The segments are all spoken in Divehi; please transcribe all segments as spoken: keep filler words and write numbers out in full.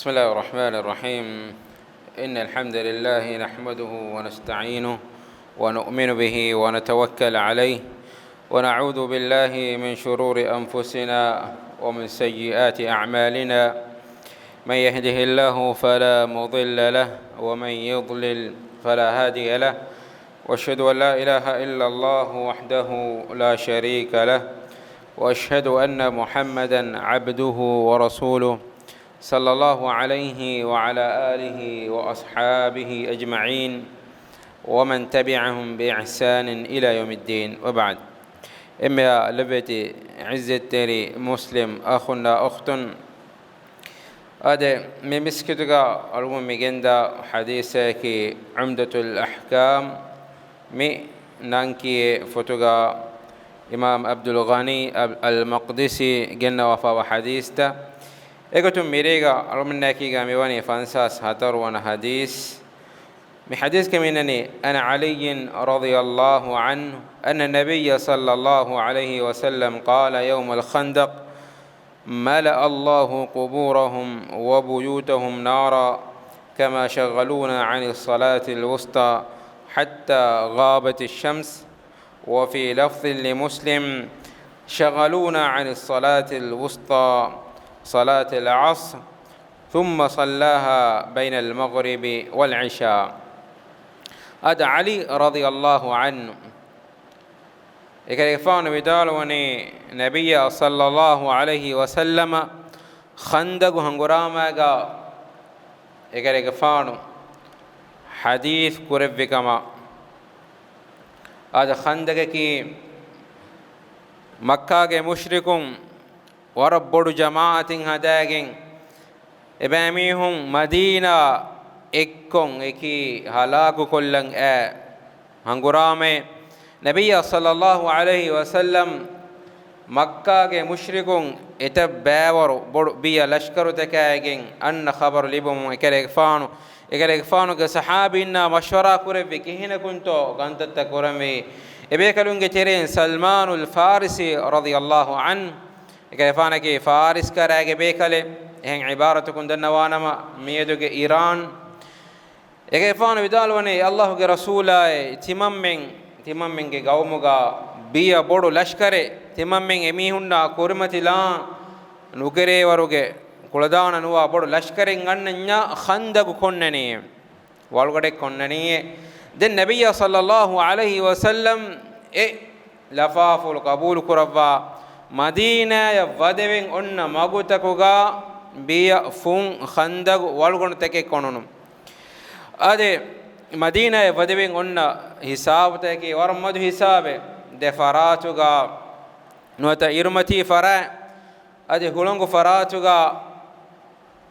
بسم الله الرحمن الرحيم. إن الحمد لله نحمده ونستعينه ونؤمن به ونتوكل عليه، ونعوذ بالله من شرور أنفسنا ومن سيئات أعمالنا. من يهده الله فلا مضل له، ومن يضلل فلا هادي له. وأشهد أن لا إله إلا الله وحده لا شريك له، وأشهد أن محمدا عبده ورسوله، صلى الله عليه وعلى آله وأصحابه أجمعين، ومن تبعهم بإحسان إلى يوم الدين، وبعد. އެންމެ ލޮބުވެތި ޢިއްޒަތްތެރި މުސްލިމް އަޚުންނާ އުޚްތުން، އާދެ، މި މިސްކިތުގަ އަޅުގަނޑު މި ގެންދާ ޙަދީޘަކީ ޢުމްދަތުލް އަޙްކާމް މި ނަންކިޔޭ ފޮތުގަ އިމާމް ޢަބްދުލް ޣަނީ އަލް، އަލް މަޤްދިސީ ގެންނަވާފައިވާ ޙަދީޘްތައް. އެގޮތުން މިރޭގަ އަޅުގަނޑުމެންނާއެކީގަ މިވަނީ ފަންސާސް ހަތަރު ވަނަ ޙަދީޘް. މި ޙަދީޘްގަ މިނަނީ، عن علي رضي الله عنه أن النبي صلى الله عليه وسلم قال يوم الخندق: ملأ الله قبورهم وبيوتهم نارا كما شغلونا عن الصلاة الوسطى حتى غابت الشمس. وفي لفظ لمسلم: شغلونا عن الصلاة الوسطى، صلاة العصر، ثم صلاها بين المغرب والعشاء. އާދެ، ޢަލީ ރަޟިޔަﷲ ޢަންހު އެކަލޭގެފާނު ވިދާޅުވަނީ، ނަބިއްޔާ ޞައްލަﷲ ޢަލައިހި ވަސައްލަމަ ޚަންދަގު ހަނގުރާމައިގަ އެކަލޭގެފާނު ޙަދީޘް ކުރެއްވި ކަމަށް. އާދެ، ޚަންދަގަކީ މައްކާގެ މުޝްރިކުން ވަރަށް ބޮޑު ޖަމާޢަތެއް ހަދާގެން، އެބައިމީހުން މަދީނާ އެއްކޮށް އެކީ ހަލާކުކޮށްލަން އައި ހަނގުރާމައެއް. ނަބިއްޔާ ޞައްލަﷲ ޢަލައިހި ވަސައްލަމް މައްކާގެ މުޝްރިކުން އެތައް ބައިވަރު ބޮޑު ބިޔަ ލަޝްކަރުތަކާއިގެން އަންނަ ޚަބަރު ލިބުމުން އެކަލޭގެފާނު، އެކަލޭގެފާނުގެ ޞަޙާބީންނާ މަޝްވަރާ ކުރެއްވި ކިހިނަކުންތޯ ކަންތައްތައް ކުރަންވީ. އެބޭކަލުންގެ ތެރެއިން ސަލްމާނުލް ފާރިސީ ރަޟިޔަﷲ ޢަންހު، އެކަލޭގެފާނަކީ ފާރިސް ކަރައިގެ ބޭކަލެއް، އެހެން ޢިބާރަތަކުން ދަންނަވާނަމަ، މިއަދުގެ އީރާން. އެކަލޭގެފާނު ވިދާޅުވަނީ، އައްލާހުގެ ރަސޫލާއޭ، ތިމަންމެން، ތިމަންމެންގެ ގައުމުގަ ބިޔަ ބޮޑު ލަޝްކަރެއް، ތިމަންމެން އެމީހުންނާ ކުރިމަތިލާން ނުކެރޭވަރުގެ ކުޅަދާނަ ނުވާ ބޮޑު ލަޝްކަރެއް އަންނަންޏާ ޚަންދަގު ކޮންނަނީ. ވަޅުގަޑެއް ކޮންނަނީއޭ. ދެން ނަބިއްޔާ ޞައްލަﷲ ޢަލައިހި ވަސައްލަމް އެ ލަފާފުޅު ޤަބޫލު ކުރައްވާ، މަދީނާޔަށް ވަދެވެން އޮންނަ މަގުތަކުގަ ބިޔަ ފުން ޚަންދަގު ވަޅުގަނޑުތަކެއް ކޮނުނު. އާދެ، މަދީނާޔަށް ވަދެވެން އޮންނަ ހިސާބުތަކަކީ ވަރަށް މަދު ހިސާބެއް. ދެ ފަރާތުގަ ނުވަތަ އިރުމަތީ ފަރާތް، އަދި ހުޅަނގު ފަރާތުގަ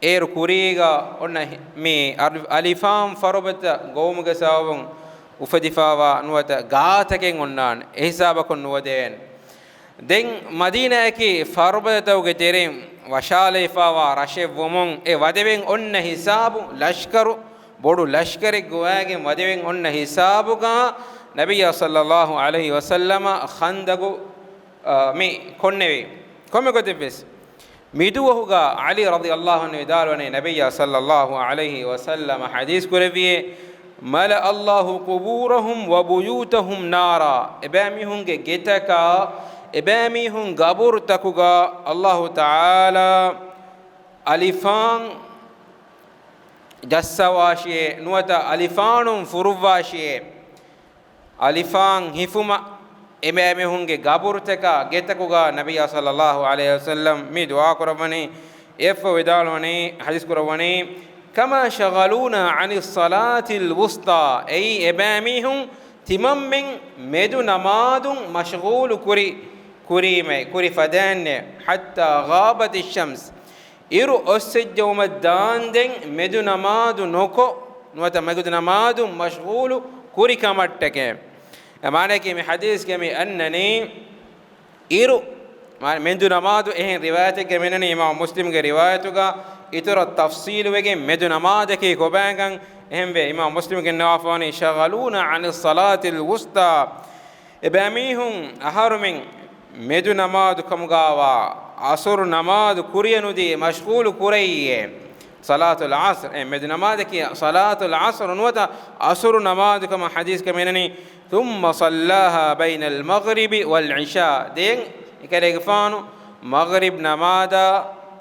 އޭރު ކުރީގަ އޮންނަ ހި-، މި އަލި-، އަލިފާން ފަރުބަދަ ގޮވުމުގެ ސަބަބުން އުފެދިފައިވާ ނުވަތަ ގާތަކެއް އޮންނާނެ، އެ ހިސާބަކުން ނުވަދެވޭނެ. ދެން މަދީނާއަކީ ފަރުބަދަތަކުގެ ތެރެއިން ވަށާލައިފައިވާ ރަށެއް ވުމުން، އެ ވަދެވެން އޮންނަ ހިސާބު ލަޝްކަރު، ބޮޑު ލަޝްކަރެއް ގޮވައިގެން ވަދެވެން އޮންނަ ހިސާބުގަ ނަބިއްޔާ ޞައްލަﷲ ޢަލައިހި ވަސައްލަމަ ޚަންދަގު، އާ، މި ކޮންނެވި. ކޮންމެ ގޮތެއްވެސް، މިދުވަހުގަ ޢަލީ ރަޟިޔަﷲ ޢަންހު ވިދާޅުވަނީ، ނަބިއްޔާ ޞައްލަﷲ ޢަލައިހި ވަސައްލަމަ ޙަދީޘް ކުރެއްވިއޭ، ملأ الله قبورهم وبيوتهم نارا. އެބައިމީހުންގެ ގެތަކާ، އެބައިމީހުން ގަބުރުތަކުގަ އައްލާހު ތަޢާލާ އަލިފާން ޖައްސަވާށިއޭ، ނުވަތަ އަލިފާނުން ފުރުއްވާށިއޭ. އަލިފާން ހިފުމަށް އެބައިމީހުންގެ ގަބުރުތަކާ ގެތަކުގަ ނަބިއްޔާ ޞައްލަﷲ ޢަލައިހި ވަސައްލަމް މި ދުޢާ ކުރައްވަނީ، އެއަށްފަހު ވިދާޅުވަނީ، ޙަދީޘް ކުރައްވަނީ، كما شغلونا عن الصلاة الوسطى، އެއީ އެބައިމީހުން ތިމަންމެން މެދު ނަމާދުން މަޝްޣޫލު ކުރި، ކުރީމޭ، ކުރި ފަދައިންނޭ، حتى غابت الشمس، އިރު އޮއްސެއްޖައުމަށް ދާންދެން މެދު ނަމާދު ނުކޮށް، ނުވަތަ މެދު ނަމާދުން މަޝްޣޫލު ކުރި ކަމަށްޓަކައި. އެ މާނައަކީ މި ޙަދީޘްގައި މި އަންނަނީ، އިރު، މާ-، މެދު ނަމާދު. އެހެން ރިވާޔަތެއްގައި މި އަންނަނީ އިމާމު މުސްލިމްގެ ރިވާޔަތުގަ އިތުރަށް ތަފްޞީލުވެގެން މެދު ނަމާދަކީ ކޮބާކަން. އެހެންވެ، އިމާމު މުސްލިމް ގެންނަވާފަވަނީ، شغلونا عن الصلاة الوسطى، އެބައިމީހުން އަހަރުމެން މެދު ނަމާދު ކަމުގައިވާ ޢަޞުރު ނަމާދު ކުރިޔަށް ނުދީ މަޝްޣޫލު ކުރައްޔޭ. ޞަލާތުލް ޢަޞްރް، އެ މެދު ނަމާދަކީ ޞަލާތުލް ޢަޞްރް ނުވަތަ ޢަޞުރު ނަމާދު ކަމަށް ޙަދީޘްގަ މިއަންނަނީ، ثم صلاها بين المغرب والعشاء، ދެން އެކަލޭގެފާނު މަޣްރިބް ނަމާދާ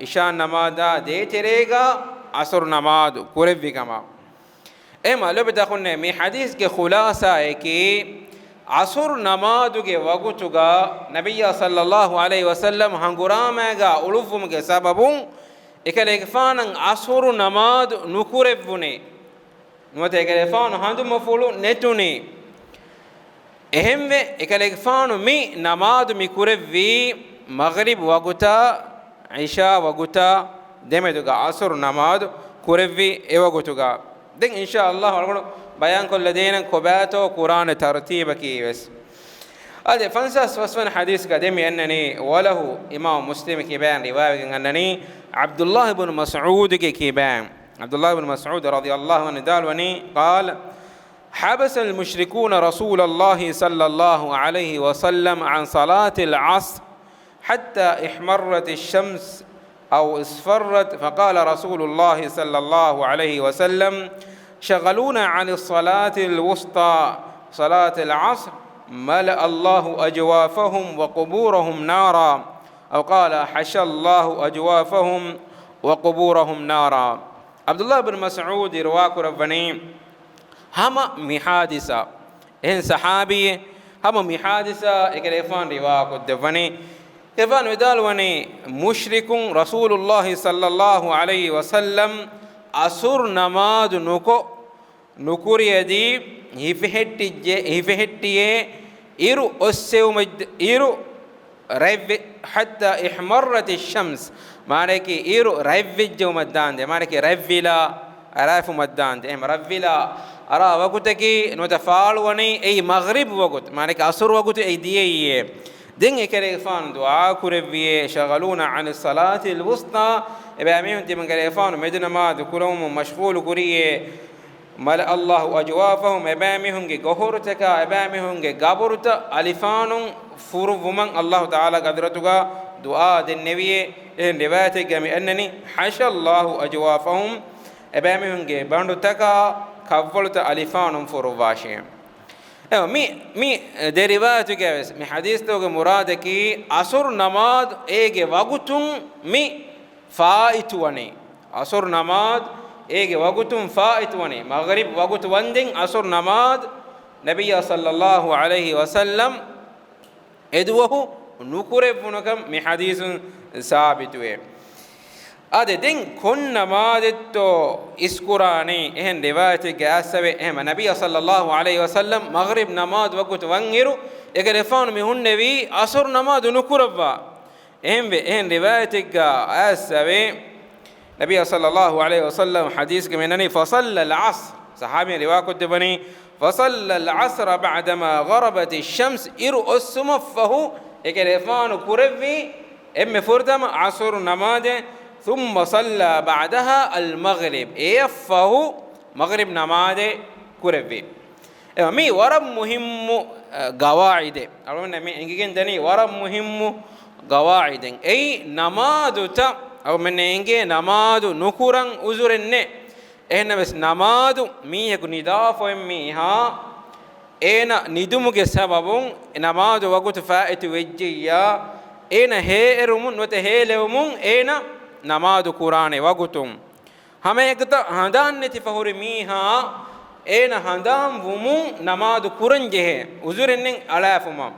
ޢިޝާ ނަމާދާ ދޭތެރޭގަ ޢަޞުރު ނަމާދު ކުރެއްވި ކަމަށް. އެހެމަ ލޯބިތަކުންނޭ، މި ޙަދީޘްގެ ޚުލާޞާއަކީ، ޢަޞުރު ނަމާދުގެ ވަގުތުގަ ނަބިއްޔާ ޞައްލައްލާހު ޢަލައިހި ވަސައްލަމް ހަނގުރާމައިގަ އުޅުއްވުމުގެ ސަބަބުން، އެކަލޭގެފާނަށް ޢަޞުރު ނަމާދު ނުކުރެއްވުނީ. ނުވަތަ އެކަލޭގެފާނު ހަނދުމަފުޅު ނެތުނީ. އެހެންވެ، އެކަލޭގެފާނު މި ނަމާދު މި ކުރެއްވީ މަޣްރިބް ވަގުތާ ޢިޝާ ވަގުތާ ދެމެދުގަ ޢަޞުރު ނަމާދު ކުރެއްވި އެވަގުތުގަ. ދެން އިންޝާ ﷲ އަޅުގަނޑު ބަޔާންކޮށްލަދޭނަން ކޮބާތޯ ކުރާނެ ތަރުތީބަކީ ވެސް. އާދެ، ފަންސާސް ފަސްވަނަ ޙަދީޘްގަ ދެން މި އަންނަނީ، وله، އިމާމު މުސްލިމް ކިބައިން ރިވާވެގެން އަންނަނީ، ޢަބްދުﷲ ބުނު މަސްޢޫދުގެ ކިބައިން. ޢަބްދުﷲ ބުނު މަސްޢޫދު ރަޟިޔަﷲ ޢަންހު ވިދާޅުވަނީ، قال، حبس المشركون رسول الله صلى الله عليه وسلم عن صلاة العصر حتى احمرت الشمس أو اصفرت، فقال رسول الله صلى الله عليه وسلم، شغلونا عن الصلاة الوسطى، صلاة العصر، ملأ الله أجوافهم وقبورهم نارا، أو قال، حشى الله أجوافهم وقبورهم نارا. ޢަބްދުﷲ ބިން މަސްޢޫދު ރިވާކުރައްވަނީ، ހަމަ މި ޙާދިސާ، އެހެން ޞަޙާބީއެއް ހަމަ މި ޙާދިސާ އެކަލޭގެފާނު ރިވާކޮށްދެއްވަނީ. އެކަލޭގެފާނު ވިދާޅުވަނީ، މުޝްރިކުން ރަސޫލުﷲ ޞައްލައްލާހު ޢަލައިހި ވަސައްލަމް ޢަޞުރު ނަމާދު ނުކޮށް، ނުކުރިއަދީ، ހިފެހެއްޓިއްޖެ، ހިފެހެއްޓިއޭ، އިރު އޮއްސެވުމަށް، އިރު ރަތްވެ، حتى احمرت الشمس، މާނައަކީ އިރު ރަތްވެއްޖެއުމަށްދާންދެ، މާނައަކީ ރަތްވިލާ އަރާފުމަށްދާންދެ. އެހެން ރަތްވިލާ އަރާ ވަގުތަކީ ނުވަތަ ފާޅުވަނީ އެއީ މަޣްރިބް ވަގުތު، މާނައަކީ ޢަޞުރު ވަގުތު އެއީ ދިޔައީއޭ. ދެން އެކަލޭގެފާނު ދުޢާ ކުރެއްވިއޭ، شغلونا عن الصلاة الوسطى، އެބައިމީހުން ތިމަން ކަލޭގެފާނު މެދު ނަމާދު ކުރަމުން މަޝްޣޫލު ކުރިއޭ. ملأ الله أجوافهم، އެބައިމީހުންގެ ގޮހޮރުތަކާ، އެބައިމީހުންގެ ގަބުރުތައް އަލިފާނުން ފުރުއްވުމަށް ﷲ ތަޢާލާގެ ޙަޟްރަތުގަ ދުޢާ ދެންނެވިއޭ. އެހެން ރިވާޔަތެއްގަ މި އަންނަނީ، حشى الله أجوافهم، އެބައިމީހުންގެ ބަނޑުތަކާ ކަށްވަޅުތައް އަލިފާނުން ފުރުއްވާށޭ. އެ، މި، މި ދެ ރިވާޔަތުގައި ވެސް މި ޙަދީޘްތަކުގެ މުރާދަކީ، ޢަޞުރު ނަމާދު އޭގެ ވަގުތުން މި ފާއިތުވަނީ، ޢަޞުރު ނަމާދު އޭގެ ވަގުތުން ފާއިތުވަނީ، މަޣްރިބް ވަގުތު ވަންދެން ޢަޞުރު ނަމާދު ނަބިއްޔާ ޞައްލައްލާހު ޢަލައިހި ވަސައްލަމް އެދުވަހު ނުކުރެއްވުނުކަން މި ޙަދީޘުން ސާބިތުވޭ. އާދެ، ދެން ކޮން ނަމާދެއްތޯ އިސްކުރާނީ؟ އެހެން ރިވާޔަތެއްގަ އައިސްސަވޭ، އެހެމަ ނަބިއްޔާ ޞައްލައްލާހު ޢަލައިހި ވަސައްލަމް މަޣްރިބް ނަމާދު ވަގުތު ވަންއިރު، އެކަލޭގެފާނު މި ހުންނެވީ ޢަޞުރު ނަމާދު ނުކުރައްވާ. އެހެންވެ، އެހެން ރިވާޔަތެއްގަ އައިސްސަވޭ، ނަބިއްޔާ ޞައްލައްލާހު ޢަލައިހި ވަސައްލަމް ޙަދީޘްގަ މި އަންނަނީ، فصلى العصر، ޞަޙާބީން ރިވާކޮށްދެއްވަނީ، فصلى العصر بعدما غربت الشمس، އިރު އޮއްސުމަށްފަހު އެކަލޭގެފާނު ކުރެއްވީ އެންމެ ފުރަތަމަ ޢަޞުރު ނަމާދެއް، ثم صلى بعدها المغرب، އެއަށްފަހު މަޣްރިބް ނަމާދެއް ކުރެއްވީ. އެ، މީ ވަރަށް މުހިއްމު، އަ، ގަވާއިދެއް. އަޅުގަނޑަށް މި އެނގިގެން ދަނީ ވަރަށް މުހިއްމު ގަވާއިދެއް. އެއީ ނަމާދުތައް، އަޅުގަނޑަށް އެނގޭ ނަމާދު ނުކުރަން ޢުޛުރެއް ނެތް. އެހެންނަމަވެސް ނަމާދު މީހަކު ނިދާފައި މީހާ އޭނަ ނިދުމުގެ ސަބަބުން ނަމާދު ވަގުތު ފާއިތު ވެއްޖެއްޔާ، އޭނަ ހޭއެރުމުން ނުވަތަ ހޭލެވުމުން އޭނަ ނަމާދު ކުރާނެ ވަގުތުން. ހަމައެކަތަ ހަނދާން ނެތިފަ ހުރި މީހާ އޭނަ ހަނދާން ވުމުން ނަމާދު ކުރަން ޖެހޭ ޢުޛުރެއް ނެތް އަޅާފުމަށް.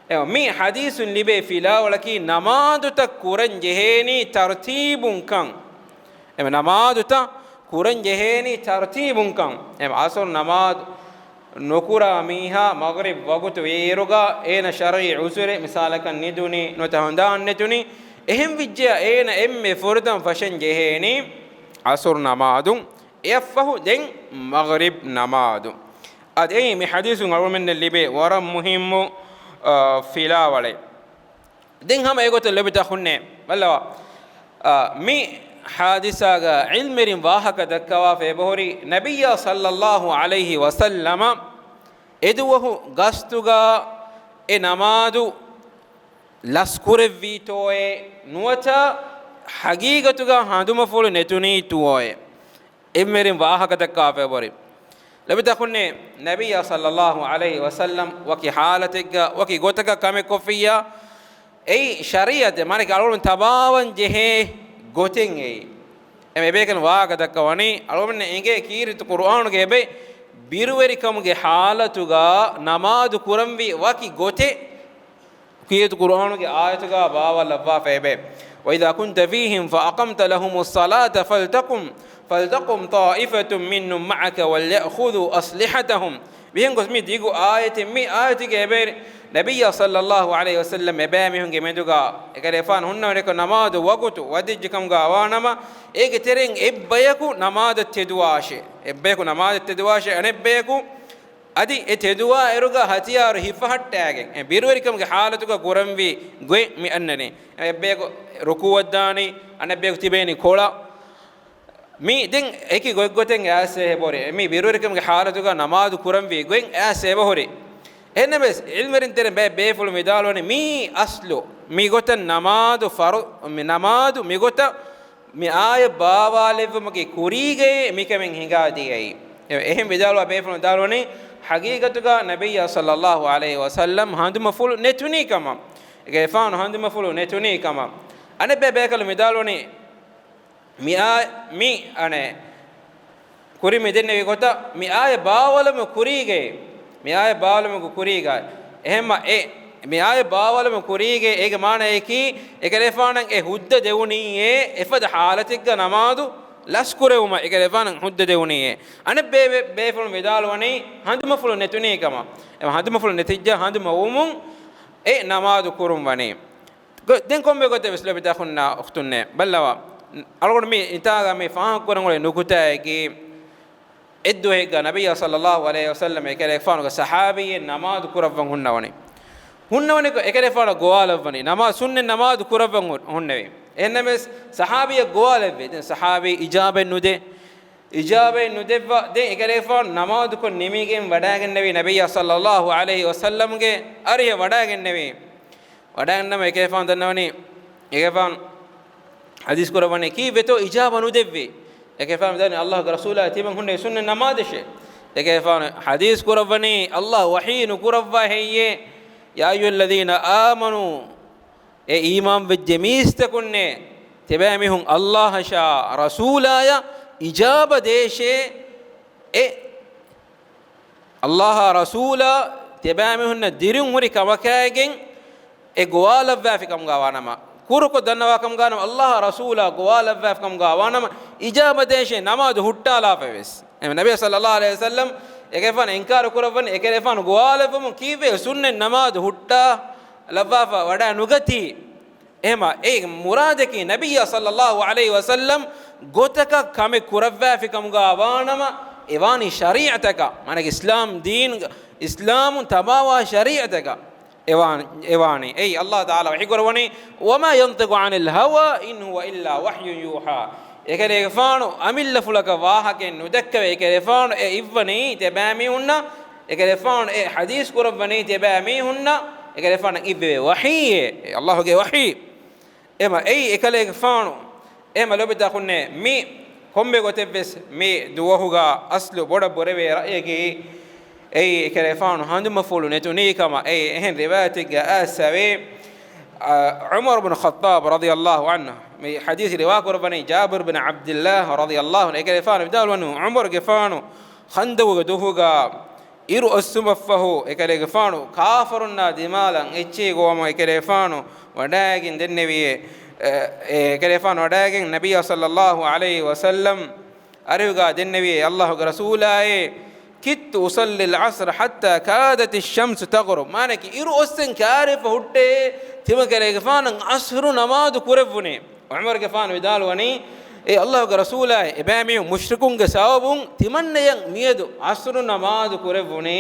އެ، މި ޙަދީޘުން ލިބޭ ފިލާވަޅަކީ ނަމާދުތައް ކުރަން ޖެހޭނީ ތަރުތީބުން ކަން. އެ، ނަމާދުތައް ކުރަން ޖެހޭނީ ތަރުތީބުން ކަން. އެ، ޢަޞުރު ނަމާދު ނުކުރާ މީހާ މަޣްރިބް ވަގުތު ވޭއިރުގަ އޭނަ ޝަރުޢީ ޢުޛުރެއް މިސާލަކަށް ނިދުނީ ނުވަތަ ހަނދާން ނެތުނީ، އެހެން ވެއްޖެޔާ އޭނަ އެންމެ ފުރަތަމަ ފަށަން ޖެހޭނީ ޢަޞުރު ނަމާދު، އެއަށްފަހު ދެން މަޣްރިބް ނަމާދު. އަދި އެއީ މި ޙަދީޘުން އަޅުގަނޑުމެންނަށް ލިބޭ ވަރަށް މުހިއްމު، އާ، ފިލާވަޅެއް. ދެން ހަމަ އެގޮތަށް ލޯބިތަކުންނޭ ބައްލަވާ، އާ، މި ޙާދިސާގަ ޢިލްމުވެރިން ވާހަކަ ދައްކަވާފަ އެބަހުރި، ނަބިއްޔާ ޞައްލައްލާހު ޢަލައިހި ވަސައްލަމަ އެދުވަހު ގަސްތުގަ އެ ނަމާދު ލަސްކުރެއްވީތޯއޭ ނުވަތަ ޙަޤީޤަތުގަ ހަނދުމަފުޅު ނެތުނީ ތުއޯއޭ؟ އެންމެރިން ވާހަކަދައްކާފައި ހުރި. ލޮބުވެތި އަޚުންނޭ، ނަބިއްޔާ ޞައްލައްލާހު ޢަލައިހި ވަސައްލަމް ވަކި ޙާލަތެއްގަ ވަކި ގޮތަކަށް ކަމެއް ކޮށްފިއްޔާ، އެއީ ޝަރީޢަތެއް، މާނައަކީ އަޅުގަނޑު ތަބާވަން ޖެހޭ ގޮތެއް އެއީ. އެމެ އެބޭކަލުން ވާހަކަ ދައްކަވަނީ، އަޅުގަނޑުމެންނަށް އެނގޭ ކީރިތި ޤުރުއާނުގެ އެބައި ބިރުވެރިކަމުގެ ޙާލަތުގަ ނަމާދު ކުރަންވީ ވަކި ގޮތެއް. ކީރިތި ޤުރުއާނުގެ އާޔަތުގަ ބާވާލައްވާފައި އެބައި، وإذا كنت فيهم فأقمت لهم الصلاة فلتقم، فلتقم طائفة منهم معك وليأخذوا أسلحتهم. މިހެން ގޮސް މި ދިގު އާޔަތެއް، މި އާޔަތުގެ އެބައި ނަބިއްޔާ ޞައްލައްލާހު ޢަލައިހި ވަސައްލަމް އެބައިމީހުންގެ މެދުގަ އެކަލޭގެފާނު ހުންނަވަނިކޮށް ނަމާދު ވަގުތު ވަދެއްޖެކަމުގަ ވާނަމަ، އޭގެ ތެރެއިން އެއްބަޔަކު ނަމާދަށް ތެދުވާށޭ. އެއްބަޔަކު ނަމާދަށް ތެދުވާށޭ، އަނެއްބަޔަކު އަދި އެ ތެދުވާ އިރުގަ ހަތިޔާރު ހިފަހައްޓާގެން، އެ ބިރުވެރިކަމުގެ ޙާލަތުގަ ކުރަންވީ ގޮތް މި އަންނަނީ. އެއްބަޔަކު ރުކޫއަށްދާނީ، އަނެއްބަޔަކު ތިބޭނީ ކޮޅަށް. މީ ދެން އެކި ގޮތްގޮތެއް އައިސް އެބަހުރި. މީ ބިރުވެރިކަމުގެ ޙާލަތުގަ ނަމާދު ކުރަންވީ ގޮތް އައިސް އެބަހުރި. އެހެންނަމަވެސް، ޢިލްމުވެރިން ތެރެ ބޭ-، ބޭފުޅުން ވިދާޅުވަނީ، މީ އަސްލު، މިގޮތަށް ނަމާދު ފަރު-، މި ނަމާދު މިގޮތަށް މި އާޔަތް ބާވާލެއްވުމުގެ ކުރީގައޭ މިކަމެއް ހިނގާދިޔައީ. އެ-، އެހެން ވިދާޅުވާ ބޭފުޅުން ވިދާޅުވަނީ، ޙަޤީޤަތުގަ ނަބިއްޔާ ޞައްލައްލާހު ޢަލައިހި ވަސައްލަމް ހަނދުމަފުޅު ނެތުނީ ކަމަށް. އެކަލޭގެފާނު ހަނދުމަފުޅު ނެތުނީ ކަމަށް. އަނެއްބައި ބޭކަލުން ވިދާޅުވަނީ، މި އާ-، މި އަނެއް ކުރިން މި ދެންނެވި ގޮތަށް މި އާޔަތް ބާވާލުމުގެ ކުރީގައި، މި އާޔަތް ބާވާލުމުގެ ކުރީގައި، އެހެންމަ އެ، މި އާޔަތް ބާވާލުމުގެ ކުރީގައި، އޭގެ މާނައަކީ، އެކަލޭގެފާނަށް އެ ހުއްދަ ދެވުނީއޭ، އެފަދަ ޙާލަތެއްގަ ނަމާދު ލަސްކުރެވުމަށް އެކަލޭގެފާނަށް ހުއްދަ ދެވުނީއޭ. އަނެއް ބޭ-، ބޭ-، ބޭފުޅުން ވިދާޅުވަނީ، ހަނދުމަފުޅު ނެތުނީ ކަމަށް. އެ ހަނދުމަފުޅު ނެތިއްޖެ ހަނދުމަ ވުމުން އެ ނަމާދު ކުރުން ވަނީ. ގޮ-، ދެން ކޮންމެ ގޮތެއް ވެސް ލޮބުވެތި އަޚުންނާ އުޚްތުންނޭ، ބައްލަވާ. އަޅުގަނޑު މި އިތާގަ މި ފާހަގަކުރަން އުޅޭ ނުކުތާއަކީ، އެއްދުވަހެއްގަ ނަބިއްޔާ ޞައްލައްލާހު ޢަލައިހި ވަސައްލަމް އެކަލޭގެފާނުގެ ޞަޙާބީއެއް ނަމާދު ކުރައްވަން ހުންނަވަނީ. ހުންނަވަނިކޮށް އެކަލޭގެފާނަށް ގޮވާލައްވަނީ. ނަމާ-، ސުންނަތް ނަމާދު ކުރައްވަން ހު-، ހުންނެވި. އެހެންނަމަވެސް ޞަޙާބީއަށް ގޮވާލެއްވި. ދެން ޞަޙާބީ އިޖާބައެއް ނުދޭ. އިޖާބައެއް ނުދެއްވާ. ދެން އެކަލޭގެފާނު ނަމާދުކޮށް ނިމިގެން ވަޑައިގެންނެވީ ނަބިއްޔާ ޞައްލައްލާހު ޢަލައިހި ވަސައްލަމްގެ އަރިހަށް ވަޑައިގެންނެވީ. ވަޑައިގެންނަމަ އެކަލޭގެފާނު ދަންނަވަނީ، އެކަލޭގެފާނު ޙަދީޘް ކުރައްވަނީ، ކީއްވެތޯ އިޖާބަ ނުދެއްވީ؟ އެކަލޭގެފާނު ވިދާޅުވަނީ، ﷲގެ ރަސޫލާ ތިމަން ހުންނެވީ ސުންނަތް ނަމާދަށޭ. އެކަލޭގެފާނު ޙަދީޘް ކުރައްވަނީ، ﷲ ވަޙީ ނުކުރައްވާ ހެއްޔޭ؟ يا أيها الذين آمنوا، އޭ އީމާންވެއްޖެ މީސްތަކުންނޭ، ތިބޭ މީހުން ﷲ އަށާ ރަސޫލާޔަށް އިޖާބަ ދޭށޭ. އެ ﷲ އާ ރަސޫލާ ތިބޭ މީހުންނަށް ދިރިއުޅުން ހުރި ކަމަކާގެން އެ ގޮވާލައްވާފި ކަމުގަ ވާނަމަ، ކުރުކޮށް ދަންނަވާ ކަމުގަ ވާނަމަ، ﷲ އާ ރަސޫލާ ގޮވާލައްވާފި ކަމުގަ ވާނަމަ، އިޖާބަ ދޭށޭ ނަމާދު ހުއްޓާލާފަ ވެސް. އެ ނަބީ ޞައްލައްލާހު ޢަލައިހި ވަސައްލަމް އެކަލޭގެފާނު އިންކާރު ކުރައްވަނީ، އެކަލޭގެފާނު ގޮވާލެއްވުމުން ކީއްވެ ސުންނަތް ނަމާދު ހުއްޓާލައްވާފަ ވަޑައި ނުގަތީ. އެހެމަ އެ މުރާދަކީ ނަބިއްޔާ ޞައްލައްލާހު ޢަލައިހި ވަސައްލަމް ގޮތަކަށް ކަމެއް ކުރައްވާފި ކަމުގަ ވާނަމަ، އެ ވާނީ ޝަރީޢަތަކަށް، މާނަ އިސްލާމް ދީން، އިސްލާމުން ތަބާވާ ޝަރީޢަތަކަށް އެ ވާ-، އެ ވާނީ. އެއީ ﷲ ތަޢާލާ ވަޙީ ކުރައްވަނީ، وما ينطق عن الهوى إن هو إلا وحي يوحى. އެކަލޭގެފާނު އަމިއްލަފުޅަކަށް ވާހަކައެއް ނުދައްކަވޭ. އެކަލޭގެފާނު އެ އިއްވަނީ ތިބޭ މީހުންނަށް، އެކަލޭގެފާނު އެ ޙަދީޘް ކުރައްވަނީ ތިބޭ މީހުންނަށް، އެކަލޭގެފާނަށް އިއްވެވޭ ވަޙީއެއް، ﷲގެ ވަޙީ. އެމަ އެއީ އެކަލޭގެފާނު، އެމަ ލޮބުވެތި އަޚުންނޭ، މި ކޮންމެ ގޮތެއްވެސް މި ދުވަހުގަ އަސްލު ބޮޑަށް ބުރެވޭ ރައްޔަކީ، އެއީ އެކަލޭގެފާނު ހަނދުމަފުޅު ނެތުނީ ކަމަށް. އެއީ އެހެން ރިވާޔަތެއްގަ އައިސްފަވޭ، އަ، ޢުމަރު ބުނު ޚައްޠާބް ރަޟިޔައްލާހު ޢަންހު، މި ޙަދީޘް ރިވާ ކުރައްވަނީ ޖާބިރު ބިން ޢަބްދިއްލާހް ރަޟިޔައްލާހު ޢަންހު، އެކަލޭގެފާނު ވިދާޅުވަނީ، ޢުމަރުގެފާނު ޚަންދަގުގެ ދުވަހުގަ އިރު އޮއްސުމަށްފަހު، އެކަލޭގެފާނު ކާފަރުންނާ ދިމާލަށް އެއްޗެހި ގޮވަމުން އެކަލޭގެފާނު ވަޑައިގެން ދެންނެވިއޭ، އެ، އެ، އެކަލޭގެފާނު ވަޑައިގެން ނަބިއްޔާ ޞައްލައްލާހު ޢަލައިހި ވަސައްލަމް އަރިހުގަ ދެންނެވިއޭ، ﷲގެ ރަސޫލާއޭ، كدت أصلي العصر حتى كادت الشمس تغرب. މާނައަކީ، އިރު އޮއްސެން ކާރިފަ ހުއްޓޭ، ތިމަން ކަލޭގެފާނަށް ޢަޞްރު ނަމާދު ކުރެއްވުނީ. ޢުމަރުގެފާނު ވިދާޅުވަނީ، އޭ ﷲގެ ރަސޫލާއޭ، އެބައިމީހުން މުޝްރިކުންގެ ސަބަބުން ތިމަންނަޔަށް މިއަދު ޢަޞްރު ނަމާދު ކުރެއްވުނީ،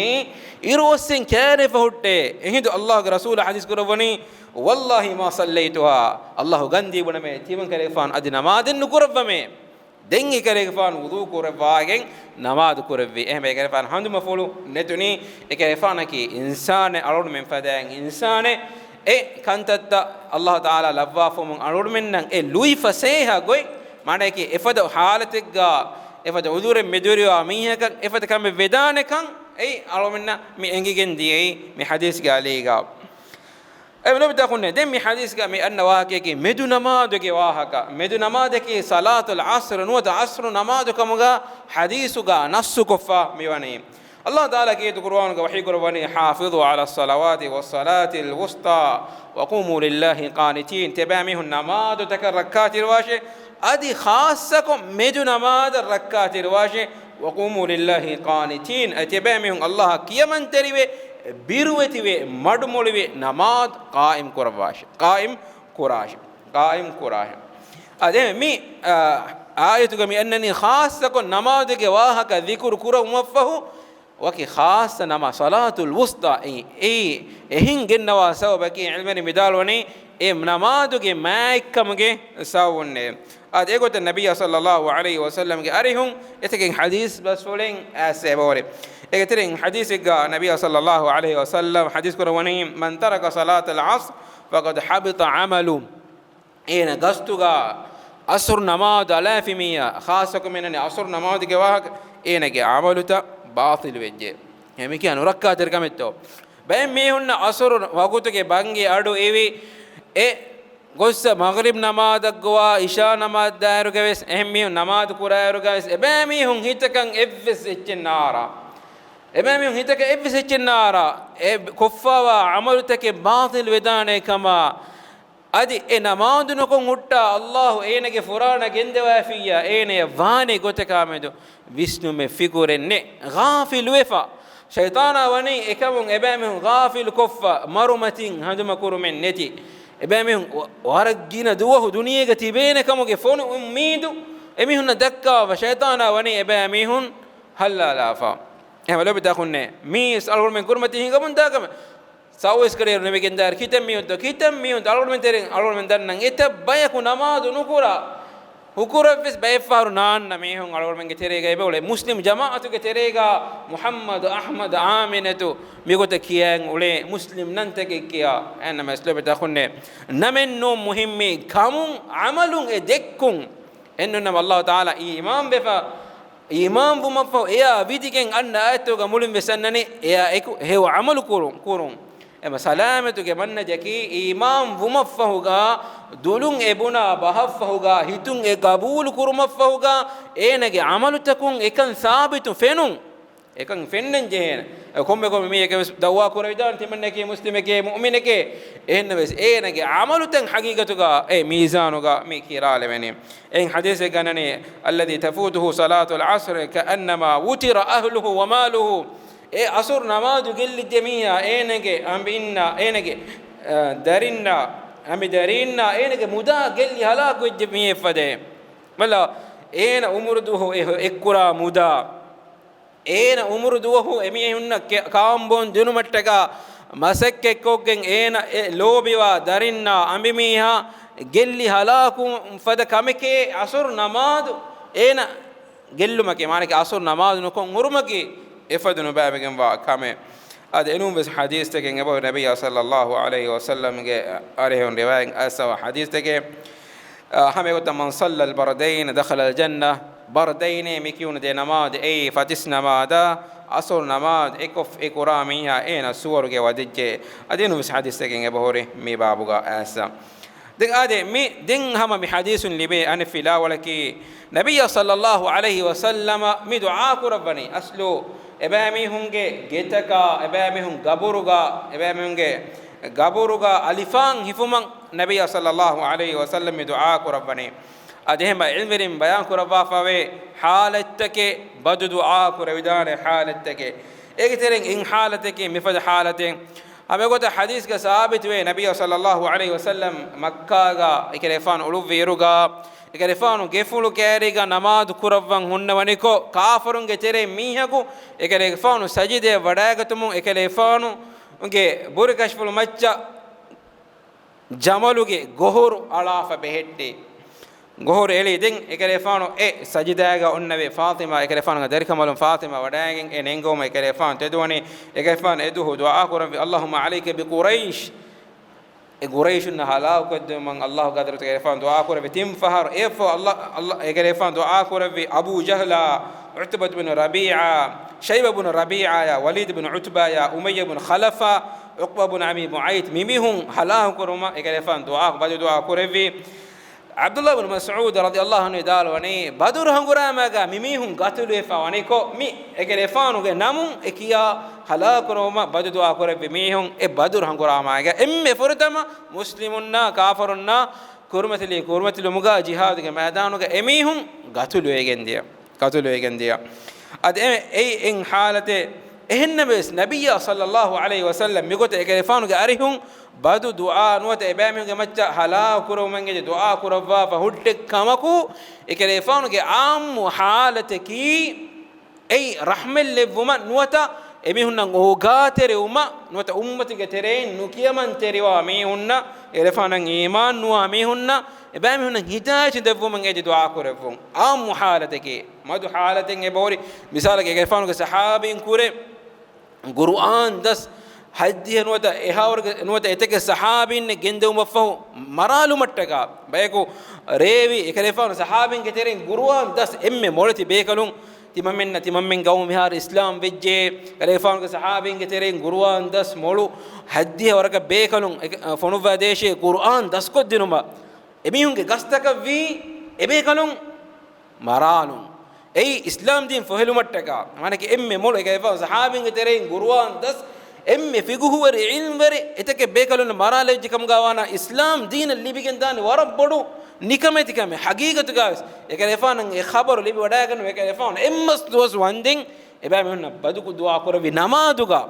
އިރު އޮއްސެން ކާރިފަ ހުއްޓޭ. އެހިނދު ﷲގެ ރަސޫލާ ޙަދީޘް ކުރައްވަނީ، والله ما صليتها، ﷲ ގަންދީ ބުނަމޭ، ތިމަން ކަލޭގެފާނު އަދި ނަމާދެއް ނުކުރައްވަމޭ. ދެން އެކަލޭގެފާނު ވުޟޫ ކުރައްވާގެން ނަމާދު ކުރެއްވި. އެހެން އެކަލޭގެފާނު ހަނދުމަފުޅު ނެތުނީ. އެކަލޭގެފާނަކީ އިންސާނެއް، އަޅުގަނޑުމެން ފަދައިން އިންސާނެއް. އެ ކަންތައްތައް އައްލާހު ތަޢާލާ ލައްވާފަވުމުން އަޅުގަނޑުމެންނަށް އެ ލުއިފަސޭހަ ގޮތް، މާނައަކީ އެފަދަ ޙާލަތެއްގަ، އެފަދަ ޢުޛުރެއް މެދުވެރިވާ މީހަކަށް އެފަދަ ކަމެއް ވެދާނެކަން އެއީ އަޅުގަނޑުމެންނަށް މި އެނގިގެން ދިޔައީ މި ޙަދީޘްގެ އަލީގަ. އެ ލޯބިތަކުންނޭ، ދެން މި ޙަދީޘްގަ މި އަންނަ ވާހަކައަކީ މެދު ނަމާދުގެ ވާހަކަ. މެދު ނަމާދަކީ ޞަލާތުލް ޢަޞްރު ނުވަތަ ޢަޞްރު ނަމާދު ކަމުގަ ޙަދީޘުގަ ނައްޞުކޮށްފަ މިވަނީ. އައްލާހު ތަޢާލާ ކީރިތި ޤުރުއާނުގަ ވަޙީ ކުރައްވަނީ، حافظوا على الصلوات والصلاة الوسطى وقوموا لله قانتين. ތިޔަބައިމީހުން ނަމާދުތަކަށް ރައްކާތެރިވާށޭ، އަދި ޚާއްޞަކޮށް މެދު ނަމާދަށް ރައްކާތެރިވާށޭ، وقوموا لله قانتين. އަދި ތިޔަބައިމީހުން އައްލާހަށް ކިޔަމަންތެރިވެ، ބިރުވެތިވެ، މަޑުމޮޅިވެ ނަމާދު ޤާއިމް ކުރައްވާށޭ. ޤާއިމް ކުރާށޭ. ޤާއިމް ކުރާށޭ. އާ، ދެން މި، އާ، އާޔަތުގަ މި އަންނަނީ ޚާއްޞަކޮށް ނަމާދުގެ ވާހަކަ ޛިކުރު ކުރުމަށްފަހު، ވަކި ޚާއްޞަ ނަމާ، ޞަލާތުލް ވުސްޠާ އެއީ، އެއީ އެހިން ގެންނަވާ ސަބަބަކީ، ޢިލްމުވެރިން ވިދާޅުވަނީ، އެ ނަމާދުގެ މާތްކަމުގެ ސަބަބުންނޭ. އާދެ، އެގޮތަށް ނަބިއްޔާ ޞައްލައްލާހު ޢަލައިހި ވަސައްލަމްގެ އަރިހުން އެތަކެއް ޙަދީޘް ބަސްފުޅެއް އައިސްފައިވޭ. އޭގެ ތެރެއިން ޙަދީޘެއްގަ ނަބިއްޔާ ޞައްލައްލާހު ޢަލައިހި ވަސައްލަމް ޙަދީޘް ކުރައްވަނީ، من ترك صلاة العصر فقد حبط عمله. އޭނަ ގަސްތުގަ ޢަޞްރު ނަމާދު އަޅާފި މީހާ، ޚާއްޞަކޮށް މި އަންނަނީ ޢަޞްރު ނަމާދުގެ ވާހަކަ، އޭނަގެ ޢަމަލުތައް ބާޠިލު ވެއްޖެ. އެ މި ކިޔާ ނުރައްކާތެރި ކަމެއްތޯ؟ ބައެއް މީހުންނަށް ޢަޞްރު ވަގުތުގެ ބަންގި އަޑު އިވި، އެ ގޮއްސަ މަޣްރިބް ނަމާދަށް ގޮވާ، ޢިޝާ ނަމާދާއިރުގަވެސް، އެހެން މީހުން ނަމާދު ކުރާއިރުގަވެސް، އެބައިމީހުން ހިތަކަށް އެއްވެސް އެއްޗެއް ނާރާ. އެބައިމީހުން ހިތަކަށް އެއްވެސް އެއްޗެއް ނާރާ. އެ ކޮށްފަވާ ޢަމަލުތަކެއް ބާޠިލު ވެދާނޭ ކަމަށް. އަދި އެ ނަމާދު ނުކޮށް ހުއްޓާ، އައްލާހު އޭނަގެ ފުރާނަ ގެންދަވާފިއްޔާ، އޭނަޔަށް ވާނީ ގޮތަކާމެދު ވިސްނުމެއް، ފިކުރެއް ނެތް. ޣާފިލުވެފަ. ޝައިޠާނާ ވަނީ އެކަމުން އެބައިމީހުން ޣާފިލު ކޮށްފަ، މަރުމަތިން ހަނދުމަ ކުރުމެއް ނެތި. އެބައިމީހުން ވަ-، ވަރަށް ގިނަ ދުވަހު ދުނިޔޭގަ ތިބޭނެ ކަމުގެ ފޮނު އުއްމީދު އެމީހުންނަށް ދައްކާފަ، ޝައިޠާނާ ވަނީ އެބައިމީހުން ހައްލާލާފަ. އެހެން ލޯބިތަކުންނޭ، މީސް އަޅުގަނޑުމެން ކުރިމަތި ހިނގަމުންދާ ކަމެއް. ސައުވީސް ކަރިއަރު ނެމިގެންދާއިރު ކިތަން މީހުންތޯ، ކިތަން މީހުންތޯ އަޅުގަނޑުމެން ތެރެއިން އަޅުގަނޑުމެން ދަންނަން އެތައް ބަޔަކު ނަމާދު ނުކުރާ، ހުކުރަށްވެސް ބައެއްފަހަރު ނާންނަ މީހުން އަޅުގަނޑުމެންގެ ތެރޭގަ އެބައުޅޭ. މުސްލިމް ޖަމާޢަތުގެ ތެރޭގަ މުޙައްމަދު، އަޙްމަދު، އާމިނަތު މިގޮތަށް ކިޔައިން އުޅޭ މުސްލިމް ނަންތަކެއް ކިޔާ. އެހެންނަމަވެސް ލޯބިތަކުންނޭ، ނަމެއް ނޫން މުހިއްމީ، ކަމުން ޢަމަލުން އެ ދެއްކުން. އެހެންނޫންނަމަ އައްލާހު ތަޢާލާ އީމާންވެފަ، އީމާންވުމަށްފަހު އެޔާ ވިދިގެން އަންނަ އާޔަތުގަ މުޅިން ވެސް އަންނަނީ އެޔާ އެކު ހެޔޮ ޢަމަލު ކުރުން، ކުރުން. އެމަ ސަލާމަތުގެ މަންނަ ޖަކީ އީމާން ވުމަށްފަހުގަ، ދުލުން އެ ބުނާ ބަހަށްފަހުގަ، ހިތުން އެ ގަބޫލު ކުރުމަށްފަހުގަ، އޭނަގެ ޢަމަލުތަކުން އެކަން ސާބިތު ފެނުން. އެކަން ފެންނަން ޖެހޭނެ. އެ ކޮންމެ ކޮންމެ މީހެކޭ ވެސް ދައުވާ ކުރެވިދާނެ ތިމަންނަކީ މުސްލިމެކޭ، މުއުމިނެކޭ. އެހެންނަމަވެސް އޭނަގެ ޢަމަލުތައް ޙަޤީޤަތުގަ އެ މީޒާނުގަ މި ކިރާލެވެނީ. އެހެން ޙަދީޘެއްގަ އަންނަނީ، الذي تفوته صلاة العصر كأنما وتر أهله وماله. އެ ޢަޞުރު ނަމާދު ގެއްލިއްޖެ މީހާ، އޭނަގެ އަނބިންނާ، އޭނަގެ، އަ، ދަރިންނާ، އަނބިދަރީންނާ، އޭނަގެ މުދާ ގެއްލި ހަލާކުވެއްޖެ މީހެއް ފަދައޭ. ބަލަ، އޭނަ އުމުރު ދުވަހު އެ އެއްކުރާ މުދާ. އޭނަ އުމުރު ދުވަހު އެމީހުންނަށް ކެ-، ކާންބޯން ދިނުމަށްޓަކާ މަސައްކަތްކޮށްގެން އޭނަ އެ ލޯބިވާ ދަރިންނާ އަނބިމީހާ ގެއްލި ހަލާކު ފަދަ ކަމެކޭ ޢަޞުރު ނަމާދު އޭނަ ގެއްލުމަކީ، މާނައަކީ ޢަޞުރު ނަމާދު ނުކޮށް ހުރުމަކީ އެފަދަ ނުބައިވެގެންވާ ކަމެއް. އަދި އެނޫންވެސް ޙަދީޘްތަކެއް އެބަހުރި ނަބިއްޔާ ޞައްލައްލާހު ޢަލައިހި ވަސައްލަމްގެ އަރިހުން ރިވާޔަތް އައިސްފަވާ ޙަދީޘްތަކެއް. އާ، ހަމަ އެގޮތަށް، من صلى البردين دخل الجنة، ބަރްދައިނޭ މި ކިޔުނު ދެ ނަމާދު، އެއީ ފަތިސް ނަމާދާ، ޢަޞުރު ނަމާދު އެކޮށް އެ ކުރާ މީހާ އޭނަ ސުވަރުގެ ވަދެއްޖެ. އަދި އެނޫންވެސް ޙަދީޘްތަކެއް އެބަހުރި މި ބާބުގަ އައިސްފަ. ދެން އާދެ، މި، ދެން ހަމަ މި ޙަދީޘުން ލިބޭ އަނެއް ފިލާވަޅަކީ، ނަބިއްޔާ ޞައްލައްލާހު ޢަލައިހި ވަސައްލަމަ މި ދުޢާ ކުރައްވަނީ، އަސްލު އެބައިމީހުންގެ ގެތަކާ، އެބައިމީހުން ގަބުރުގަ، އެބައިމީހުންގެ ގަބުރުގަ އަލިފާން ހިފުމަށް ނަބިއްޔާ ޞައްލައްލާހު ޢަލައިހި ވަސައްލަމަ މި ދުޢާ ކުރައްވަނީ. އަދި އެހެން ޢިލްމުވެރިން ބަޔާން ކުރައްވާފަވޭ ޙާލަތްތަކެއް، ބަދު ދުޢާ ކުރެވިދާނެ ޙާލަތްތަކެއް. އޭގެ ތެރެއިން އެއް ޙާލަތަކީ މިފަދަ ޙާލަތެއް. ހަމަ އެގޮތަށް ޙަދީޘްގަ ސާބިތުވޭ، ނަބިއްޔާ ޞައްލައްލާހު ޢަލައިހި ވަސައްލަމް މައްކާގަ އެކަލޭގެފާނު އުޅުއްވި އިރުގަ، އެކަލޭގެފާނު ގެފުޅު ކައިރީގަ ނަމާދު ކުރައްވަން ހުންނަވަނިކޮށް، ކާފަރުންގެ ތެރެއިން މީހަކު އެކަލޭގެފާނު ސަޖިދަޔަށް ވަޑައިގަތުމުން އެކަލޭގެފާނުގެ ބުރިކަށިފުޅު މައްޗަށް ޖަމަލުގެ ގޮހޮރު އަޅާފަ ބެހެއްޓި. ގޮހޮރު އެޅި ދެން އެކަލޭގެފާނު އެ ސަޖިދާގަ އޮންނަވެ. ފާޠިމާ އެކަލޭގެފާނުގެ ދަރިކަނބަލުން ފާޠިމާ ވަޑައިގެން އެ ނެންގެވުމަށް އެކަލޭގެފާނު ތެދުވަނީ. އެކަލޭގެފާނު އެދުވަހު ދުޢާ ކުރަންވީ، اللهم عليك بقريش. ގުރައިޝުންނަށް ހަލާކުކޮށްދެވުމަށް އައްލާހުގެ ޙަޟްރަތުގައި އެކަލޭގެފާނު ދުޢާ ކުރެއްވި ތިން ފަހަރު. އެއަށްފަހު އައްލާ، އައްލާ، އެކަލޭގެފާނު ދުޢާ ކުރެއްވި އަބޫ ޖަހްލާ، ޢުތުބަތު ބިން ރަބީޢާ، ޝައިބަ ބިން ރަބީޢާޔާ، ވަލީދު ބިން ޢުތުބާޔާ، އުމައްޔަ ބިން ޚަލަފާ، ޢުޤްބާ ބިން އަބީ މުޢައިޠު، މިމީހުން ހަލާކު ކުރުމަށް އެކަލޭގެފާނު ދުޢާ، ބަދު ދުޢާ ކުރެއްވި. ޢަބްދުﷲ ބިން މަސްޢޫދު ރަޟިޔަﷲ ޢަންހު ވިދާޅުވަނީ، ބަދުރު ހަނގުރާމާގަ މި މީހުން ގަތުލުވެފަ ވަނިކޮށް، މި އެކަލޭގެފާނުގެ ނަމުން އެ ކިޔާ ހަލާކު ކުރުމަށް ބަދު ދުޢާ ކުރެއްވި މީހުން އެ ބަދުރު ހަނގުރާމާގަ އެންމެ ފުރަތަމަ މުސްލިމުންނާ ކާފަރުންނާ ކުރިމަތިލީ، ކުރިމަތިލުމުގަ ޖިހާދުގެ މައިދާނުގަ އެމީހުން ގަތުލުވެގެން ދިޔަ، ގަތުލުވެގެން ދިޔަ. އަދި އެ، އެއީ އެއް ޙާލަތެއް. އެހެންނަމަވެސް، ނަބިއްޔާ ޞައްލައްލާހު ޢަލައިހި ވަސައްލަމް މިގޮތަށް އެކަލޭގެފާނުގެ އަރިހުން ބަދު ދުޢާ ނުވަތަ އެބައިމީހުންގެ މައްޗަށް ހަލާކު ކުރުމަށް އެދި ދުޢާ ކުރައްވާފަ ހުއްޓެއް ކަމަކު، އެކަލޭގެފާނުގެ ޢާއްމު ޙާލަތަކީ، އެއީ ރަޙްމަތް ލެއްވުމަށް ނުވަތަ އެމީހުންނަށް އޯގާތެރިވުމަށް ނުވަތަ އުއްމަތުގެ ތެރެއިން ނުކިޔަމަންތެރިވާ މީހުންނަށް، އެކަލޭގެފާނަށް އީމާން ނުވާ މީހުންނަށް، އެބައިމީހުންނަށް ހިދާޔަތު ދެއްވުމަށް އެދި ދުޢާ ކުރެއްވުން. ޢާއްމު ޙާލަތަކީ، މަދު ޙާލަތެއް އެބަހުރި. މިސާލަކަށް އެކަލޭގެފާނުގެ ޞަޙާބީން ކުރެ ގުރުއާން ދަސް ހައްދިހަ ނުވަތަ އެހާވަރުގެ ނުވަތަ އެތަކެއް ޞަޙާބީންނެއް ގެންދެވުމަށްފަހު މަރާލުމަށްޓަކާ ބަޔަކު ރޭވި އެކަލޭގެފާނު ޞަޙާބީންގެ ތެރެއިން ގުރުއާން ދަސް އެންމެ މޮޅެތި ބޭކަލުން ތިމަންމެންނަށް، ތިމަންމެން ގައުމު މިހާރު އިސްލާމް ވެއްޖެ، އެކަލޭގެފާނުގެ ޞަޙާބީންގެ ތެރެއިން ގުރުއާން ދަސް މޮޅު ހައްދިހަ ވަރަކަށް ބޭކަލުން އެ، އަ، ފޮނުއްވާ ދޭށޭ ގުރުއާން ދަސްކޮށްދިނުމަށް އެމީހުންގެ ގަސްތަކަށްވީ އެބޭކަލުން މަރާލުން. އެއީ އިސްލާމް ދީން ފޮހެލުމަށްޓަކާ، މާނަކީ އެންމެ މޮޅު އެކަލޭގެފާނު ޞަޙާބީންގެ ތެރެއިން ގުރުއާން ދަސް އެންމެ ފިޤުހުވެރި ޢިލްމުވެރި އެތަކެއް ބޭކަލުންނަށް މަރާލެވިއްޖެ ކަމުގަ ވާނަ އިސްލާމް ދީނަށް ލިބިގެންދާނެ ވަރަށް ބޮޑު ނިކަމެތިކަމެއް. ޙަޤީޤަތުގަވެސް އެކަލޭގެފާނަށް އެ ޚަބަރު ލިބި ވަޑައިގަންނަވަ އެކަލޭގެފާނު އެއްމަސް ދުވަސް ވަންދެން އެބައިމީހުންނަށް ބަދު ދުޢާ ކުރެއްވި ނަމާދުގަ،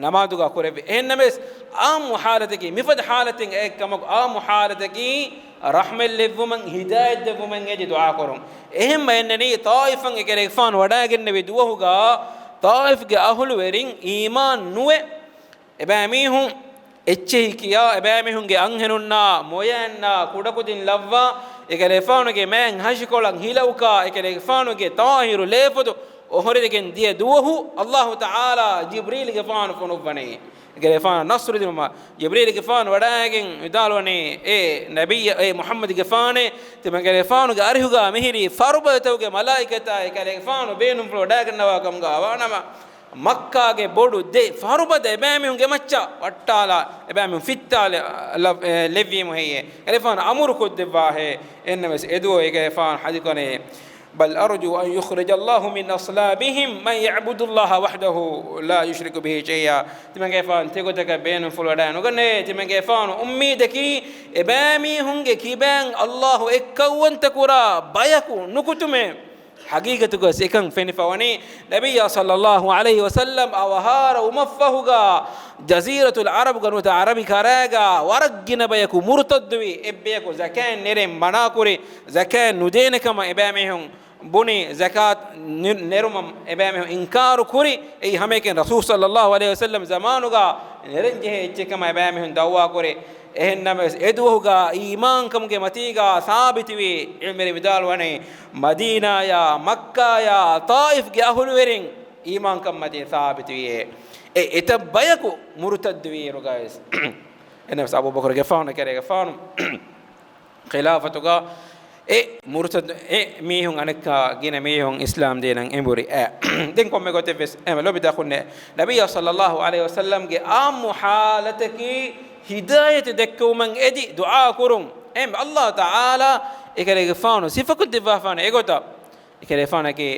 ނަމާދުގަ ކުރެއްވި. އެހެންނަމަވެސް، އާއްމު ޙާލަތަކީ، މިފަދަ ޙާލަތެއް އެއްކަމަކު، އާއްމު ޙާލަތަކީ، ރަޙްމަތް ލެއްވުމަށް، ހިދާޔަތް ދެއްވުމަށް އެދި ދުޢާ ކުރުން. އެހެންމަ އެންނަނީ، ޠާއިފަށް އެކަލޭގެފާނު ވަޑައިގެންނެވި ދުވަހުގަ، ޠާއިފްގެ އަހުލުވެރިން އީމާން ނުވެ، އެބައިމީހުން އެއްޗެހި ކިޔާ، އެބައިމީހުންގެ އަންހެނުންނާ، މޮޔައިންނާ، ކުޑަކުދިން ލައްވާ، އެކަލޭގެފާނުގެ މައިން ހަށިކޮޅަށް ހިލައުކާ، އެކަލޭގެފާނުގެ ޠާހިރު ލޭފޮދު އޮހޮރިދެގެން ދިޔަ ދުވަހު، އައްލާހު ތަޢާލާ ޖިބްރީލުގެފާނު ފޮނުއްވަނީ. އެކަލޭގެފާނަށް ނަޞްރު ދިނުމަށް ޖިބްރީލުގެފާނު ވަޑައިގެން ވިދާޅުވަނީ، އޭ ނަބިއްޔާ، އޭ މުޙައްމަދުގެފާނޭ، ތިމަން އެކަލޭގެފާނުގެ އަރިހުގަ މިހިރީ ފަރުބަދަތަކުގެ މަލާއިކަތާ އެކަލޭގެފާނު ބޭނުންފުޅު ވަޑައިގަންނަވާ ކަމުގަ ވާނަމަ، މައްކާގެ ބޮޑު ދެ ފަރުބަދަ އެބައިމީހުންގެ މައްޗަށް ވައްޓާލާ، އެބައިމީހުން ފިއްތާލެ، ލަ-، އެ، ލެއްވީމު ހެއްޔޭ؟ އެކަލޭގެފާނު އަމުރު ކޮށްދެއްވާހޭ؟ އެހެންނަމަވެސް އެދުވަހު އެކަލޭގެފާނު ޙަދީޘް ކުރަނީ، بل أرجو أن يخرج الله من أصلابهم من يعبد الله وحده لا يشرك به شيئا. ތިމަންގެފާނު ތިގޮތަކަށް ބޭނުންފުޅު ވަޑައި ނުގަނޭ. ތިމަންގެފާނު އުއްމީދަކީ އެބައިމީހުންގެ ކިބައިން އައްލާހު އެއްކައުވަންތަކުރާ ބަޔަކު ނުކުތުމޭ. ޙަޤީޤަތުގަސް އެކަން ފެނިފަވަނީ، ނަބިއްޔާ ޞައްލައްލާހު ޢަލައިހި ވަސައްލަމް އަވަހާރަވުމަށްފަހުގަ، ޖަޒީރަތުލް ޢަރަބުގަ ނުވަތަ ޢަރަބި ކަރައިގަ ވަރަށް ގިނަ ބަޔަކު މުރުތައްދުވި، އެއްބަޔަކު ޒަކާތް ނެރެން މަނާކުރި، ޒަކާތް ނުދޭނެ ކަމަށް އެބައިމީހުން ބުނި، ޒަކާތް ނި-، ނެރުމަށް އެބައިމީހުން އިންކާރު ކުރި، އެއީ ހަމައެކަނި ރަސޫލު ޞައްލައްލާހު ޢަލައިހި ވަސައްލަމް ޒަމާނުގަ ނެރެންޖެހޭ އެއްޗެއް ކަމަށް އެބައިމީހުން ދަޢުވާ ކުރި. އެހެންނަމަވެސް، އެދުވަހުގަ އީމާންކަމުގެ މަތީގަ ސާބިތުވި، ޢިލްމުވެރިން ވިދާޅުވަނީ، މަދީނާޔާ، މައްކާޔާ، ޠާއިފްގެ އަހުލުވެރިން އީމާންކަން މަތީ ސާބިތުވިއޭ. އެ އެތައް ބަޔަކު މުރުތައްދުވީއިރުގަވެސް، އެހެންނަމަވެސް، އަބޫބަކުރުގެފާނު ކަލޭގެފާނު ޚިލާފަތުގަ އެ މުރުތައްދު އެ މީހުން އަނެއްކާ ގިނަ މީހުން އިސްލާމް ދީނަށް އެނބުރި. އެ، ދެން ކޮންމެ ގޮތެއްވެސް އެ ލޯބިތާ އަޚުންނޭ، ނަބިއްޔާ ޞައްލައްލާހު ޢަލައިހި ވަސައްލަމްގެ އާއްމު ޙާލަތަކީ ހިދާޔަތު ދެއްކެވުމަށް އެދި ދުޢާ ކުރުން. އެ އައްލާހު ތަޢާލާ އެކަލޭގެފާނު ސިފަކޮށްދެއްވާފާނެ އެގޮތަށް. އެކަލޭގެފާނަކީ،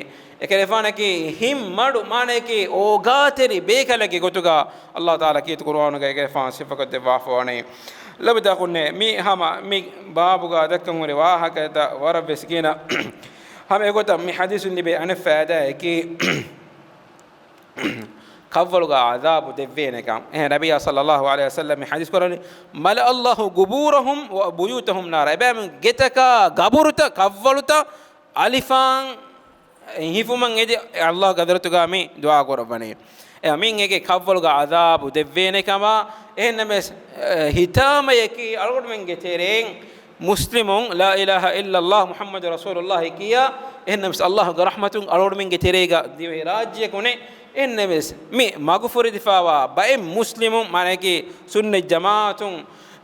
އެކަލޭގެފާނަކީ ހިތް މަޑު، މާނައަކީ އޯގާތެރި ބޭކަލެއްގެ ގޮތުގަ އައްލާހު ތަޢާލާ ކީރިތި ޤުރުއާނުގަ އެކަލޭގެފާނު ސިފަކޮށްދެއްވާފަވަނީ. ލޯބިތާ އަޚުންނޭ، މި ހަމަ މި ބާބުގަ ދައްކަން ހުރި ވާހަކަތައް ވަރަށްވެސް ގިނަ. ހަމަ އެގޮތަށް މި ޙަދީޘުން ލިބޭ އަނެއް ފައިދާއަކީ، ކަށްވަޅުގަ ޢަޛާބު ދެއްވޭނެކަން. އެހެން ނަބިއްޔާ ޞައްލައްލާހު ޢަލައިހި ވަސައްލަމް މި ޙަދީޘް ކުރަނީ، ملأ الله قبورهم وبيوتهم نارا. އެބައިމީހުން ގެތަކާ، ގަބުރުތައް، ކަށްވަޅުތައް އަލިފާން ހިފުމަށް އެދި އައްލާހުގެ ޙަޟްރަތުގަ މި ދުޢާ ކުރައްވަނީ. އެ މިން އެގެ ކަށްވަޅުގަ ޢަޛާބު ދެއްވޭނެ ކަމަށް. އެހެންނަމަވެސް، އެ، ހިތާމަޔަކީ އަޅުގަނޑުމެންގެ ތެރެއިން މުސްލިމުން لا إله إلا الله محمد رسول الله ކިޔާ، އެހެންނަމަވެސް އައްލާހުގެ ރަޙްމަތުން އަޅުގަނޑުމެންގެ ތެރޭގަ ދިވެހިރާއްޖެއަކު ނެތް. އެހެންނަމަވެސް މި މަގުފުރެދިފާވާ ބައެއް މުސްލިމުން، މާނައަކީ ސުންނަތް ޖަމާޢަތުން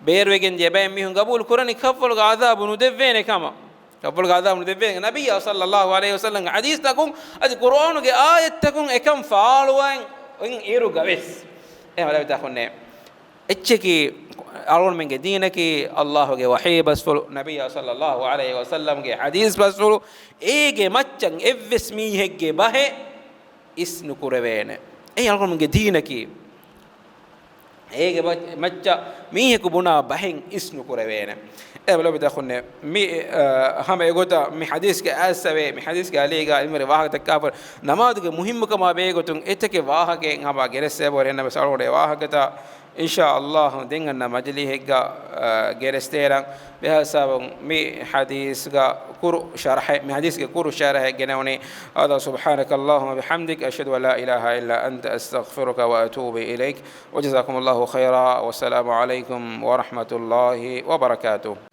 ބޭރުވެގެން ދިޔަ ބައެއް މީހުން ގަބޫލު ކުރަނީ ކަށްވަޅުގެ ޢަޛާބު ނުދެއްވޭނެ ކަމަށް. ކަށްވަޅުގެ ޢަޛާބު ނުދެއްވޭނެ. ނަބިއްޔާ ޞައްލައްލާހު ޢަލައިހި ވަސައްލަމްގެ ޙަދީޘްތަކުން އަދި ޤުރްއާނުގެ އާޔަތްތަކުން އެކަން ފާޅުވަން އިރުގަ ވެސް. އެހެން ވަރަށް ބެތާ ހުންނޭ. އެއްޗަކީ އަޅުގަނޑުމެންގެ ދީނަކީ ﷲ ގެ ވަޙީ ބަސްފުޅު، ނަބިއްޔާ ޞައްލައްލާހު ޢަލައިހި ވަސައްލަމްގެ ޙަދީޘް ބަސްފުޅު. އޭގެ މައްޗަށް އެއްވެސް މީހެއްގެ ބަހެއް އިސް ނުކުރެވޭނެ. އެއީ އަޅުގަނޑުމެންގެ ދީނަކީ. އޭގެ މަ-، މައްޗަށް މީހަކު ބުނާ ބަހެއް އިސް ނުކުރެވޭނެ. އެ ބަލަ ބިދަ ހުންނެ. މި، އަ، ހަމަ އެގޮތަށް މި ޙަދީޘްގެ އާޔަތް އެވޭ، މި ޙަދީޘްގެ އަލީގަ އިލްމުވެރި ވާހަކަތައް ކާފަރު ނަމާދުގެ މުހިއްމުކަމާ ބެހޭގޮތުން އެތަކެއް ވާހަކައެއް ހަމަ ގެނެސް އެބަ އެންނަމެސް އަޅުގަނޑު އެ ވާހަކަތައް އިންޝާ ﷲ ދެން އަންނަ މަޖިލީހެއްގަ، އަ، ގެނެސްދޭނަން. މިހިސާބުން މި ޙަދީޘްގަ ކުރު ޝަރަޙެއް، މި ޙަދީޘްގެ ކުރު ޝަރަޙެއް ގެނެވުނީ. هذا سبحانك اللهم وبحمدك أشهد أن لا إله إلا أنت أستغفرك وأتوب إليك. وجزاكم الله خيرا والسلام عليكم ورحمة الله وبركاته.